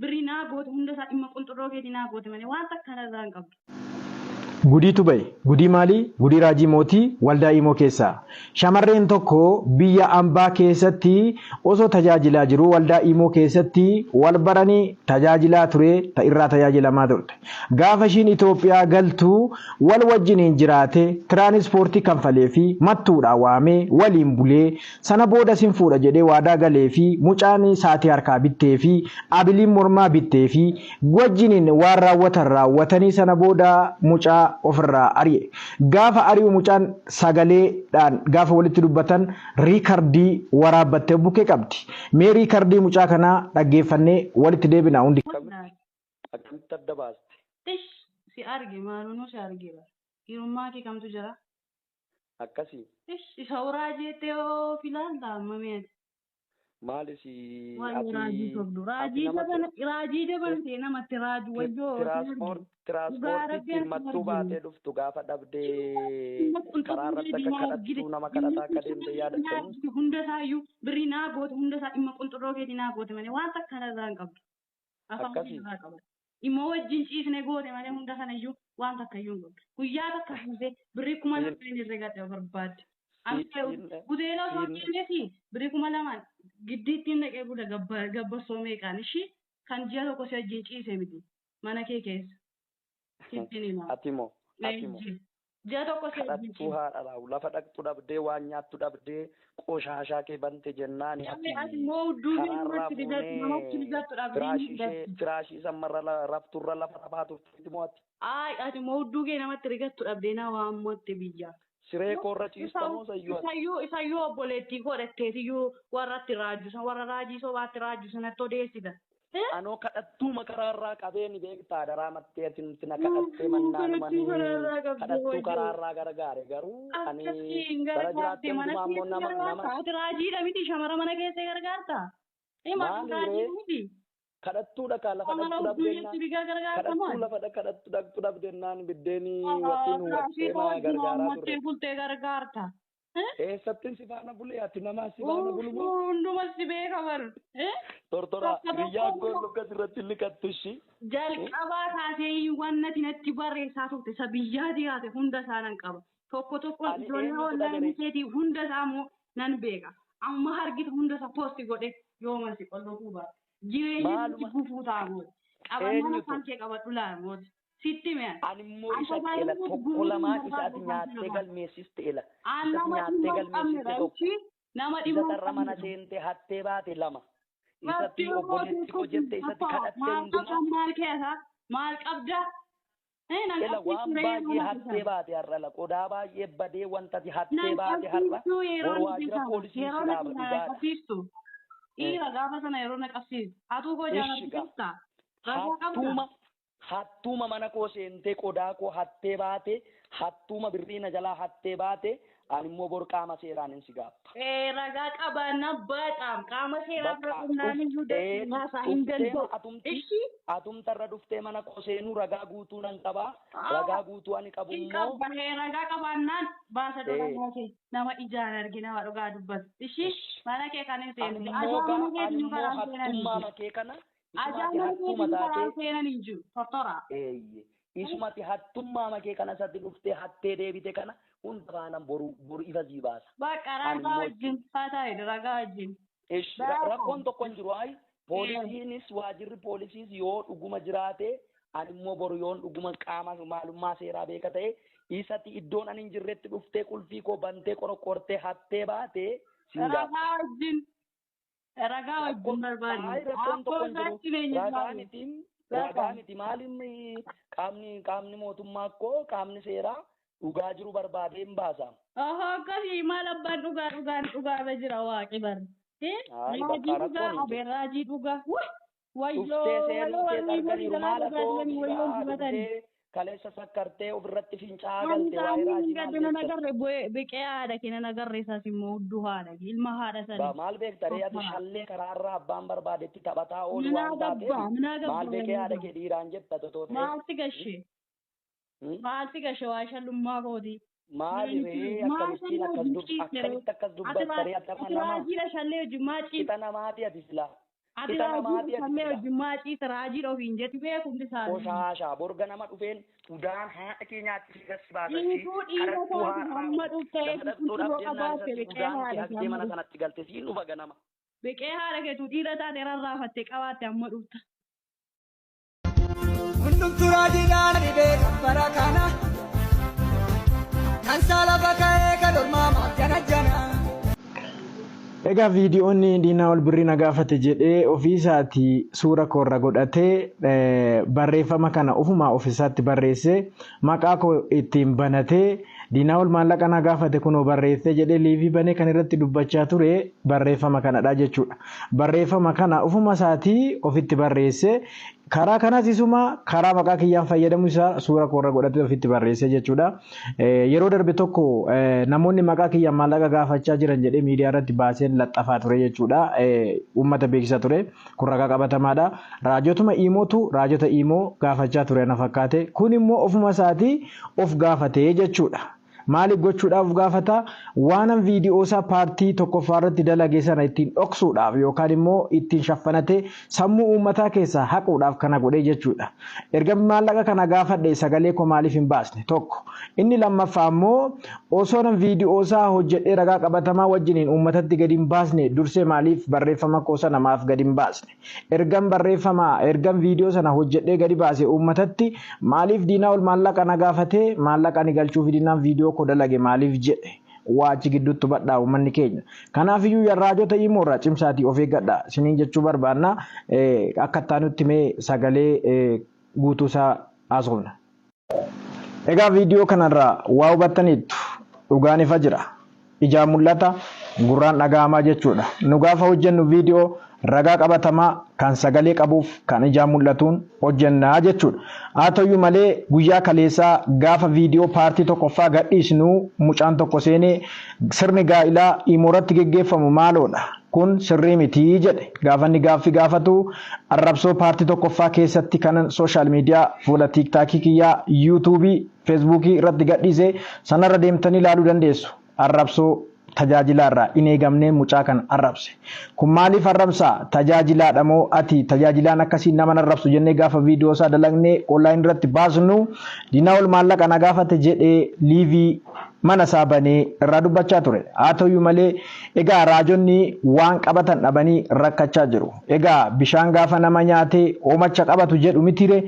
Birrii naa goote hunda isaa dhimma qunxurroo keetii naa goote malee waan takka narraa hin qabdu. Gudiitu bahe. Gudii maalii? Gudii Raajii Mootii Waldaa Imoo keessaa. Shamarreen tokko biyya ambaa keessatti osoo tajaajilaa jiruu Waldaa Imoo keessatti wal baranii tajaajilaa ture ta irraa tajaajilamaa turte. Gaafa ishiin Itoophiyaa galtu wal wajjiniin jiraate tiraanispoortii kanfaleefi Mattuudhaa waamee waliin bulee sana booda sin fuudha jedhee waadaa galeefi mucaan saatii harkaa bitteefi abiliin mormaa bitteefi wajjiniin waan raawwatan raawwatanii sana booda mucaa ofirraa ari'e. Gaafa ari'u mucaan sagalee dhaan gaafa walitti dubbatan riikardii waraabbattee of bukkee qabdi. Mee riikardii mucaa kanaa dhaggeeffannee walitti deebina hundi. Akkamitti akkamitti adda baaste? Tish si arge maalunuu si arge bar. Dhiirummaa kee kamtu jira? Akkasii. Tish isa uraa jeettee of ilaalta amma mee ati. Maali si Waayee ati raajii sobdu. ati Raajii nama jabana raajii jabana ta'e namatti raaju wayyoo si arge. Dhugaa tiraanspoortii rabbi ittiin ati mattuu arginu. baatee dhuftu gaafa dhabdee Dhimma karaa qunxurroo irratti akka keetii naa argite. kadhattuu nama Dhimma kadhataa akka qunxurroo deemte keetii naa yaadattamu. argite hunda isaayyuu birrii naa goote hunda isaa dhimma qunxurroo keetii naa goote malee waan takka narraa hin qabdu. Afaan kee Akkasii. irraa qaba. Dhimma wajjin ciisne goote malee hunda kanayyuu waan takka iyyuu hin qabdu. Guyyaa takka fuutee birrii 2000 Siin hin herregadhe barbaadde. Ani siin gudeela osoo siin deemesi birrii 2000 giddiittiin dhaqee bula gabbarsoo meeqaan ishii kan ji'a tokko si wajjin ciise miti mana kee keessa. Sittin hima. Ati moo ati moo Leenji. Ji'a tokko si wajjin kadhattuu ciise. haadha laawu lafa dhaqxu dhabdee waan nyaattu dhabdee qoshaashaa kee bante jennaani Ati ati ati immoo hudduu kee karaarraa namatti rigattu namatti fuunee rigattu dhabdee firaashii hin ishee rigattu. firaashii sammarra rafturra lafa rafaa turteeti moo ati Ayi ati immoo hudduu kee namatti rigattu dhabdee na waammatte biyya. siree koorra ciista moo sayyuu ati Isayyuu isayyuu obboleettii koo dhatteetiyyuu warratti raaju san warra raajii sobaatti raaju sanatti odeessita. Anoo kadhattuuma karaarraa qabee ni beektaa daraa mattee ati nuti na kadhattee mannaan Kadhattuu karaarraa qabdee kadhattuu wajjin. karaarraa gargaare garuu ani Akkasiin bara gargaarte jiraatte mana hundumaa immoo keessa nama gargaarta. nama Ati raajiidha miti shamara mana keessa gargaarta. Maali maali ree raajiidha miti. kadhattuudha kaa lafa Shamara dhaqxu hudduu dhabdennaan jetti bigaa gargaarta kadhattuu maali? lafa kadhattu dhaqxu dhabdennaan biddeenii waxiin Firaashii hubattee koo maa wajjin gargaaraa waammattee turre. bultee gargaarta. Eessattin si faana bulee ati namaa si faana bulu moo? Hundumas si beeka bar. Tortora Tokko hiriyyaan tokko koo immoo lukas irratti liqattu ishii. jalqabaa kaasee waan nati natti barreessaa turte isa biyyaatii kaase hunda isaa nan qaba. Tokko tokkoon Ani ijoollee eenyutu onlaayinii dhagaree? keetii hunda isaa immoo nan beeka. Amma hargita hunda isaa poosti godhe yooma si qollofuu baate. Jireenyi sitti Maaluma gufuu ta'a mooti. Qabannaan eenyutu? afaan kee qabadhu laala mooti. Sitti hime ani. Ani immoo An isa ela tajaajila tokko gufuu hin lamaan isa barbaadu ati afaan kee nyaattee qabadhu. galmeessiste ela. An Isa ati nama nyaattee dhimma hin galmeessiste qabnedha tokko. ishii nama Isa dhimma hin tarra mana qabnedha. seentee hattee baate lama. Isatti Rabbi obboleetti koo jette isatti kadhatte maal hundumaa. qabda maal keessa maal qabda nan Ela waan qabsiisu yeroo baay'ee nati hattee sana baate har'a la qodaa baay'ee badee wanta ati hattee nan baate har'a qabsiisu yeroo boru nati waajjira sana poolisii yeroo si nati dhaaba sana dhugaadha. qabsiistu dhiira gaafa sana yeroo na qabsiistu atuu koo Ishi jaalatu gaa jirta ragaa qabda hattuuma hattuuma mana koo seentee qodaa koo hattee baate hattuuma birrii na jalaa hattee baate ani immoo bor qaama seeraan hin si gaaffa. Ragaa qabaannaan baaxaam qaama seeraa bira Bakka dhufnaan iyyuu dhuftee haasaa hin dhuftee danda'u. atumti Ishi atumta irra dhuftee mana koo seenuu ragaa guutuu nan qabaa ragaa guutuu ani qabu hin immoo qabba ragaa qabaannaan baasa ee dhugaa kee nama ijaan arge nama dhugaa dubbatu. Ishi ish mana kee kan hin ani seenu. immoo Ajaa gaa mana ani keetiin immoo karaan seenan hin hattummaa jiru. makee kana Ajaa isuma ati mana hattuuma keetiin karaan taatee seenan hin jiru. Tortora. eeyye isuma ati hattummaa makee kana isatti dhuftee hattee deebite kana hunda faanan boru boru ifa sii baasa. Bakka Ani ragaa immoo wajjin fataa jedhu ragaa wajjin. Ish, Bravo. rakkoon tokko hin jiru. Ayi, poolisiinis waajirri poolisiis yoo dhuguma jiraate ani immoo boru yoon dhuguma qaama maalummaa seeraa beeka ta'e isatti iddoon ani hin jirretti dhuftee qulfii koo bantee qoroqqortee hattee baate siin gaafadha. Ragaa wajjin. Ragaa wajjin Rakkoon barbaadne. ayi rakkoon Akkoo tokko hin jiru. isaatti leenji Ragaa baay'ee. miti ragaa Ragaa. miti maaliin qaamni qaamni mootummaa koo qaamni seeraa dhugaa jiru barbaadee hin baasa. Ohoo akkasii maal abbaan dhugaa dhugaan dhugaarra jira waaqi bar. Ayi Raajii bakka dhugaa rakkoon hin jiru. abee raajii dhugaa. Wuh! Wayyoo Dhuftee seenuu wayyoo kees warri warri arganiiru jalaa maal dhugaa atoo jiranii wayyoon biiraa dibatani. dhugdee kaleessa sakkartee ofirratti fincaa'aa Ani galte waa'ee saamni hin raajii maal gadde nan beekta? agarre bu'ee biqee haadha kee nan agarre isaas immoo hudduu haadha kee ilma haadha Ba sanii. maal beekta ree ati Tortoraa. shallee karaarraa abbaan barbaadetti taphataa oolu Minaa waan taateef gabbaa minaa maal gabbaa beekee haadha wayyoo. kee dhiiraan jetta totoo ta'e. Maal si gashee? Maal si gashee waa shallummaa kooti? Maali ree Maal akkamittiin shallee akkas wajjin dub ciiste ree? akkamitti akkas Ati dubbatta ree ati ati nama raajiidha shallee wajjin maa ciiste? qixa namaati ati silaa. Ati Isa raajii namaati ati uffanne silaa. wajjin maaciita raajiidha ofiin jetti beeku hundi isaanii. Qoshaashaa borga nama dhufeen udaan haadha kee nyaachisi gasi baasachii Dhiituu dhiira kadhattuu taate haadhaa hamma dhuftee lafa dhaqxuu qulqulluu dhabdennaan qabaatte isatti biqee udaan kee haadha kee haqxee hamma mana dhufte. sanatti galte siin dhufa ganama. Biqee haadha keetu dhiira taate rarraafattee qabaatte amma dhufta. Hundumtuu raajiidhaan ni beeka bara kana. Kan saala ka'ee kan ormaa maaf jana jana. Egaa viidiyoon Diinaa ol birrii na gaafate jedhee ofiisaatii suura koorra godhatee barreeffama kana ofumaa ofiisaatti barreessee maqaa koo ittiin banatee Diinaa ol maallaqa na gaafate kunoo barreessee jedhee liivii banee kan irratti dubbachaa ture barreeffama kanadha jechuudha. Barreeffama kana ofuma isaatii ofitti barreessee karaa kanas isuma karaa maqaa kiyyaan fayyadamu isaa suura koorra godhatee ofitti barreessee jechuudha. Yeroo darbe tokko namoonni maqaa kiyyaan maallaqa gaafachaa jiran jedhee miidiyaa irratti baasee laxxafaa ture jechuudha. Uummata beeksisaa ture. Kun ragaa qabatamaadha. Raajotuma Iimootu raajota Iimoo gaafachaa ture na fakkaate. Kun immoo ofuma isaatii of gaafatee jechuudha. Maaliif gochuudhaaf gaafata? Waanan viidiyoo isaa paartii tokkoffaa irratti dalage sana ittiin dhoksuudhaaf yookaan immoo ittiin shaffanatee sammuu uummataa keessaa haquudhaaf kana godhee jechuudha. Erga maallaqa kana gaafadhe sagalee koo maaliif hin baasne? Tokko. Inni lammaffaa immoo osoo nan viidiyoo isaa hojjedhee ragaa qabatamaa wajjiniin uummatatti gadi hin baasne dursee maaliif barreeffama koo sana maaf gadi hin baasne? Ergan barreeffama ergan viidiyoo sana hojjedhee gadi baase uummatatti maaliif Diinaa ol maallaqa na gaafatee maallaqa ani galchuuf dinnaan viidiyoo koo dalage maaliif jedhe? Waa achi gidduutti hubadhaa uummanni keenya. Kanaafiyyuu raajota Imoo irraa cimsaatii of eeggadha isiniin jechuu barbaanna. Akka itti mee sagalee guutuu isaa haasofna. Egaa viidiyoo kanarraa waa hubattaniittu dhugaan ifa jira. Ijaan mul'ata, gurraan dhaga'amaa jechuudha. Nu gaafa hojjennu viidiyoo ragaa qabatamaa kan sagalee qabuuf kan ijaan mul'atuun hojjennaa jechuudha. Haa ta'uyyuu malee guyyaa kaleessaa gaafa viidiyoo paartii tokkoffaa gadhiisnu mucaan tokko seenee sirni gaa'ilaa Imoo irratti geggeeffamu maaloodha? Kun sirrii mitii jedhe. Gaafa inni gaaffii gaafatu arrabsoo paartii tokkoffaa keessatti kanan sooshaal miidiyaa fuula tiiktaakii kiyyaa, yuutuubii, feesbuukii irratti gadhiise sanarra deemtanii ilaaluu dandeessu. Arrabsoo tajaajilaa irraa hin eegamnee mucaa kan arrabse. Kun maaliif arrabsaa? Tajaajilaadha moo ati tajaajilaan akkasii nama arrabsu jennee gaafa viidiyoo isaa dalagnee onlaayin irratti baasnu Diinaa ol maallaqa na gaafate jedhee liivii mana isaa banee irraa dubbachaa ture. Haa ta'uyyuu malee egaa raajonni waan qabatan dhabanii rakkachaa jiru. Egaa bishaan gaafa nama nyaatee hoomacha qabatu jedhu mitire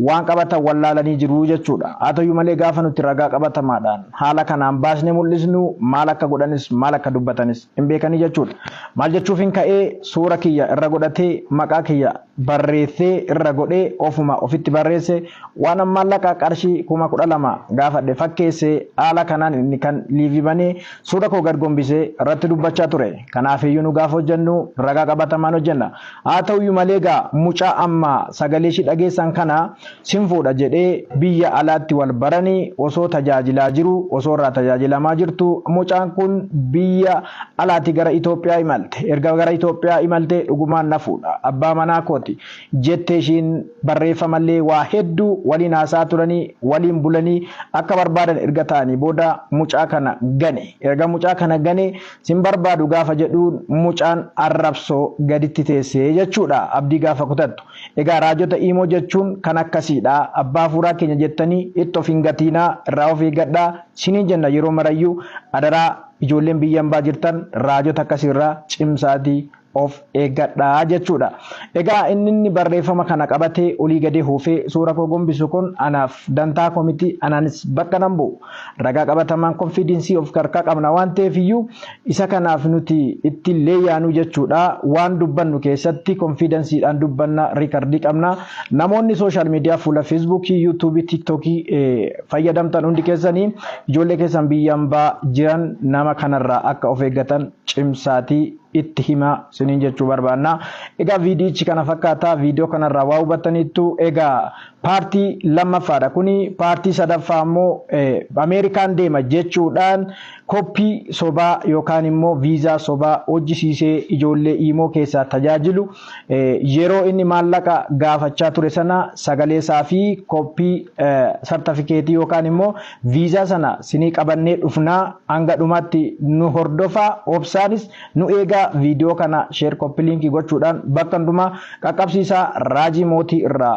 waan qabatan wallaalanii jiru jechuudha. Haa ta'uyyuu malee gaafa nuti ragaa qabatamaadhaan haala kanaan baasnee mul'isnu maal akka godhanis maal akka dubbatanis hin beekanii jechuudha. Maal jechuuf hin ka'ee suura kiyya irra godhatee maqaa kiyya barreessee irra godhee ofuma ofitti barreesse waan maallaqa qarshii 12,000 gaafadhe fakkeessee haala kanaan inni kan liivii banee suura koo gad gombisee irratti dubbachaa ture. Kanaafiyyuu nu gaafa hojjennu ragaa qabatamaan hojjenna. Haa ta'uyyuu malee egaa mucaa amma sagalee ishii dhageessan kana sin fuudha jedhee biyya alaatti wal baranii osoo tajaajilaa jiru osoo irraa tajaajilamaa jirtu mucaan kun biyya alaatti gara Itoophiyaa imalte. Erga gara Itoophiyaa imalte dhugumaan na fuudha. Abbaa manaa kooti jettee ishiin barreeffamallee waa hedduu waliin haasaa turanii waliin bulanii akka barbaadan erga ta'anii booda mucaa kana gane. Erga mucaa kana gane sin barbaadu gaafa jedhuun mucaan arrabsoo gaditti teessee jechuudha abdii gaafa kutattu. Egaa raajota Imoo jechuun kan akkasiidha. Abbaa hafuuraa keenya jettanii itti of hin gatiinaa irraa of eeggadhaa siniin jenna yeroo marayyuu adaraa ijoolleen biyya hambaa jirtan raajota akkasiirraa cimsaatii of eeggadhaa jechuudha. Egaa inni barreeffama kana qabatee olii gadee hoofee suura koo gombisu kun anaaf dantaa koo miti anaanis bakka nan bu'u. Ragaa qabatamaan konfiidensii of harkaa qabna waan ta'eef iyyuu isa kanaaf nuti itti leeyyaanuu jechuudha. Waan dubbannu keessatti konfiidensiidhaan dubbanna riikardii qabna. Namoonni sooshaal miidiyaa fuula feesbuukii, yuutuubii, tiiktookii fayyadamtan hundi keessanii ijoollee keessan biyya hambaa jiran nama kanarraa akka of eeggatan cimsaatii itti himaa siniin jechuu barbaanna. Egaa viidiyichi kana fakkaata. Viidiyoo kanarraa waa hubattaniittu. Egaa paartii lammaffaadha. Kuni paartii sadaffaa immoo Ameerikaan deema jechuudhaan koppii sobaa yookaan immoo viizaa sobaa hojjisiisee ijoollee Imoo keessaa tajaajilu yeroo inni maallaqa gaafachaa ture sana sagalee isaa fi koppii sartifikeetii yookaan immoo viizaa sana sinii qabannee dhufnaa hanga dhumaatti nu hordofaa obsaanis nu eegaa. Egaa viidiyoo kana share, copy link gochuudhaan bakka hundumaa qaqqabsiisaa. Raajii Mootii irraa.